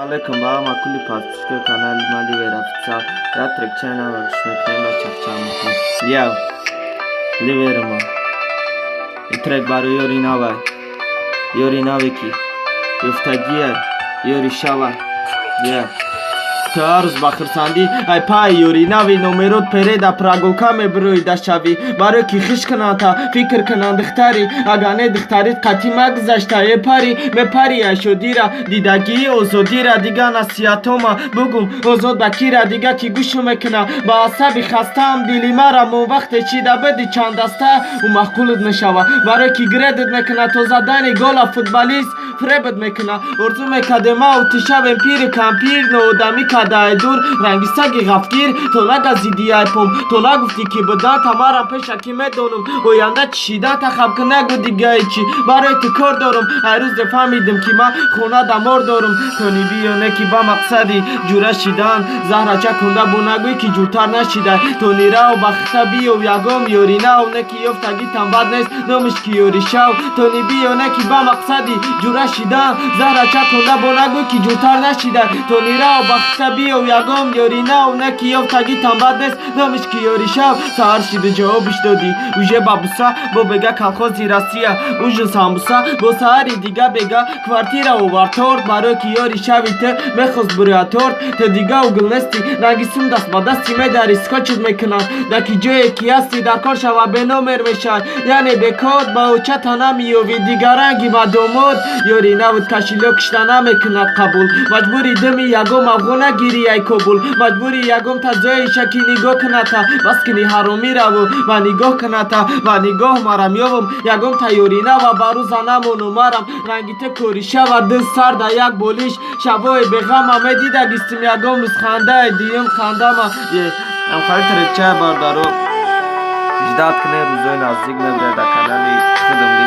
Алейкум ба ҳама кулли подписчикои канали ма, Ливер Официал. Як трекчаи нава гӯш мекунем ва чахчах мекунем. Яв, Ливерма. Ин трек барои ёри навай. Ёри наве, ки ёфтагия, ёри шава. Я. Ту ҳар рӯз ба хурсандӣ ай пай ёри нави номерот переда прогулка мебирои дашавӣ, барое ки хиш кунанд, фикр кунанд духтари. Агар не, духтарит қатъӣ магузашта эпари мепари ай шодира дидагии озодира. Дига насиҳатома бугум озод ба кира, дига ки гӯшу мекуна ба асаби хастаам дили мара. Мо вақте чида биди чандаста, ӯ маъқулут мешава, барое ки гредит мекуна то задани гола, футболист фиребат мекуна. Орзу мекардем ау ту шавем пири кампир, ноодамӣ кадаи дур ранги саги ғафгир. То нагазиди ай пом, то нагуфтӣ, ки будан тамарам пешакӣ медонам оянда чишидан тахаб ки нагу дигаи чӣ барои ту кор дорам. Ай рӯзе фаҳмидим, ки ман хона дамор дорам. То нибиё не, ки ба мақсади ҷура шидан заҳрача кунда бо нагӯй, ки ҷуртар нашидай. То нирав бахта биёв ягом ёри нав, не ки ёфтагӣ тамбад нест, номиш ки ёри шав. То нибиё не, ки ба мақсади ҷура шидан заҳрача кунда бо нагӯй, ки ҷуртар нашидай. То нирав бахта биёв ягом ёри нав, не ки ёфтагӣ тамбад нест, номиш ки ёри шав. Саҳар шиду ҷавобиш додӣ уже бабуса бо бега колхози Россия, ужин самбуса, бо саҳари дига бега квартира овар торт, барое ки ёри шави ту мехост буря торт. Ту дига угл нестӣ, ранги сум даст ба дасти медари, скотчит мекунанд да ки ҷое ки ҳастӣ. Дар кор шава, беномер мешавад, яъне бекод, ба очата намеёвӣ дига ранги ба домод. Ёри навуд кошелёк кишта намекунад қабул, маҷбури дими ягом афғона гирӣ ай Кобул, маҷбури ягом тазоиша ки нигоҳ куната. Бас кини ҳаромӣ раву ва нигоҳ куната ва нигоҳ марам ёвум ягом тайёрӣ нава ба рӯза намону марам ранги ту кори шава ду сар да як болиш шабои беғама медида гистим ягом рӯз хандаи диюм хандама. Амхали трекчая, бардаро, ждать кунед, рӯзои наздик мебирад дар канали худам.